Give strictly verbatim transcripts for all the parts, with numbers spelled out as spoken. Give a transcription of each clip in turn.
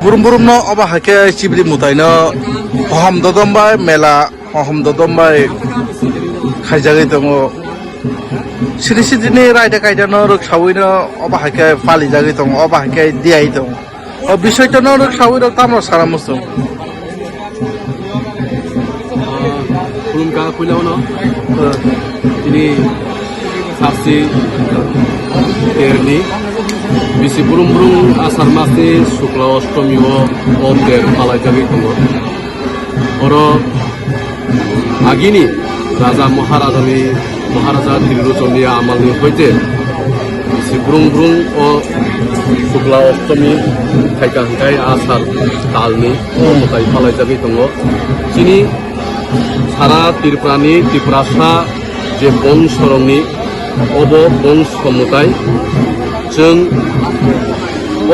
Burum burum no obo hai khe chibri mutai no hohom dodom bai mela hohom dodom bai khaijagwi tongo. Siri siri ni raida kaida no rwksawi no obo hai khe palijagwi tongo, obo hai khe diyai tongo. O bisoi to no rwksawi rok tamo sana muchung. Khulumkha puila uno. Tini sasi terni bisi burum burum asar masni sukla ostomi o o ter palai jagwi tongo. Oro agini raja maharajani, maharaja Trilochonni amalni hoite bisi brung brung o sukla ostomi phaikha hwnkhe asar talni o mwtai phalai jagwi tongo. Chini sara Tripurani Tiprasa je bongsorokni obo bongso mwtai. Chwng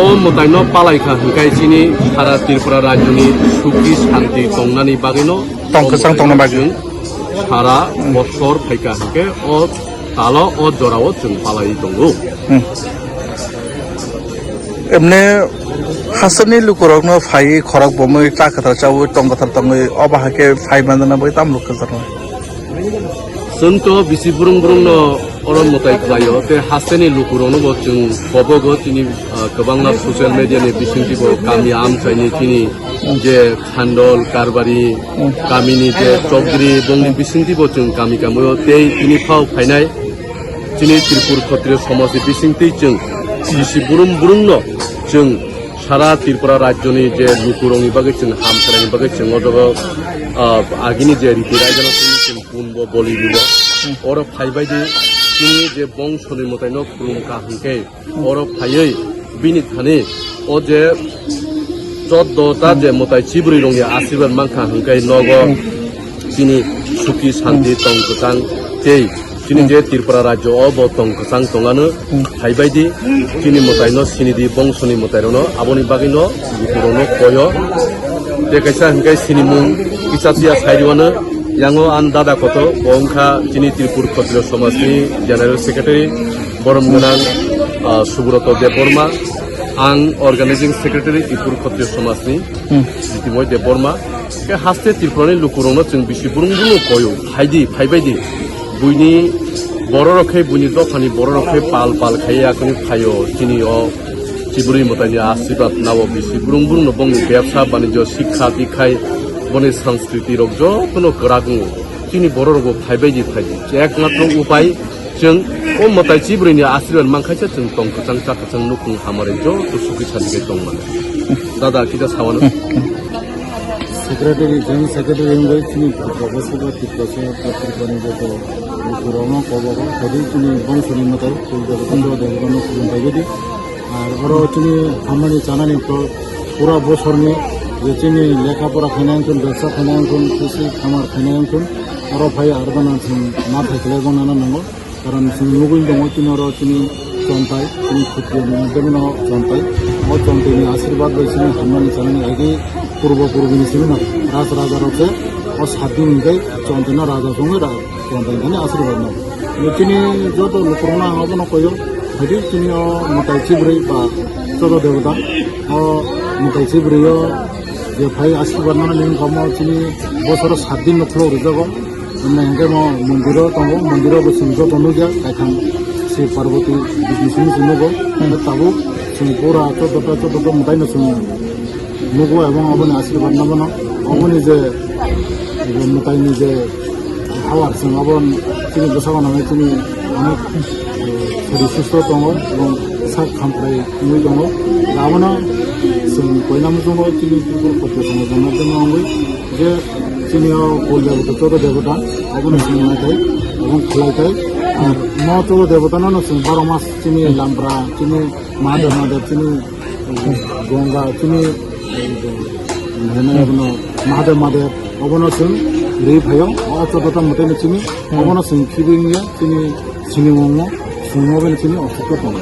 o mwtaino palaikha hwnkhe chini sara Tripura rajyoni suki santi tongnani bagwino tong kwchang tongna bagwi. Chwng sara bosor phaikha hwnkhe o talo o jorao chwng palaiwi tongo. Hmm. Emne hasteni lukurokno phaiwi khorok bomwi ta kwthar chawi tong kwthar tongwi obo hai khe phai manjana bagwi tamo rwkha jana. Chwng to bisi brung brung no oro mwtai khlaio, tei hasteni lukurokno bo chwng kobogo chini, ah, kwbangma social media ni bisingtwi bo kami amchaini chini je khandol karbari kamini je chokdri bongni bisingtwi bo chwng kami kamio tei tini phao phainai chini Tripur Khatriyo somajni bisingtwi chwng bisi brung brung no chwng sara Tripura rajyoni je lukurokni bagwi chwng hamkraini bagwi chwng o jaga, ah, agini je riti raida no chwng pun bo boli rwo. Oro phaibai di chini je bongsoni mwtaino khulum ka hwnkhe oro phaiwi bini thani o je choddo ta je mwtai chibrwi rokni asirwad mankha hwnkhe nogo chini suki santi tong kwchang tei chini je Tripura rajyo o bo tong kwchang tongano phaibai di chini mwtaino sini di bongsoni mwtairokno aboni bagwino lukurokno koyo. Tei kaisa hwnkhe sinimung kisa tiya sairiwano yango an dada koto bo wngkha chini Tripur Khatriyo Somajni General Secretary borom gwnang, ah, Subroto Debbarma, ang Organizing Secretary Tripur Khatriyo Somajni Jitimoy Debbarma. Khe haste Tripurani lukurokno chwng bisi brung brung koyo, phaidi, phaibaidi. Buini bororok khe, buini dophani bororok khe pal pal khaiya kuni phaio, chini o chibrwi mwtaini asirwad nao bisi brung brung no bongni bebsa banijyo, sikha, dikhai, boni sanskriti rok jotono kwrak wngo. Chini bororok bo phaibaidi phaidi. Ekmatro upai chwng o mwtai chibrwi ni asirwad mankhaisa chwng tong kwchang cha kwchang nukhung hamari joto suki santi khe tong mano. Dada kita sawano. Secretary, General Secretary wngwi chini Tiprasa, Tiprasa, Tiprasa, Tiprasa ni joto lukurokno kobogo, kodi chini bongsoni mwtai, Kul Debota, Kul Debota no khulum pai gedi. Ar oro chini hamani chanani to pura bosorni je chini lekha pora khainai wngkun, bebsa khainai wngkun, kisi khamar khainai wngkun, oro phai arwgana chwng ma thai khlai gonana nango. Karon chwng nugwi tongo chini oro chini chontai, chini khutiyani maddhome no chontai. O chontaini asirwad bai chini hamnani chanani agi purbo purbini simi no raj raja rok se o sat din hwnkhe chontaino raja songwi ra-, chontai thani asirwad no. Chini joto lukurokno ang abono koyo, phaidi chini o mwtai chibrwi ba chodo debota, o mwtai chibrwi o je phai asirwad manani wngkha omo chini bosoro sat din no khulok rijago. Hwnwi hwnkhe mo mondiro tongo, mondiro bo chwng joto nukya, kaitham Shiv Parvati bisni simi se nugo. Tabuk chwng pura choddo ta, choddo ta mwtaino chwng nugo, ebong aboni asirwad no bono. Aboni je mwtaini je hawar chwng abo chini bwskango nangwi chini onek, eh, sari susto tongo, ebong sak khamphrai wngwi tongo. Abono chwng koina muchungo chini Tripura Khatriyo Somajni maddhome wngwi je chini o kul debota, chodo debota, abono chwng naitai, ebong khwlaitai. Ar mo chodo debota no chwng baro mas chini lampra, chini Mahadev, Mahadev, chini Gonga, chini, eh, heno, heno, Mahadev, Mahadev, obono chwng ri phaio, o chodota mwtaino chini, obono chwng khibi wngya, chini, chini wngmo, chwng obono chini osukto tongo.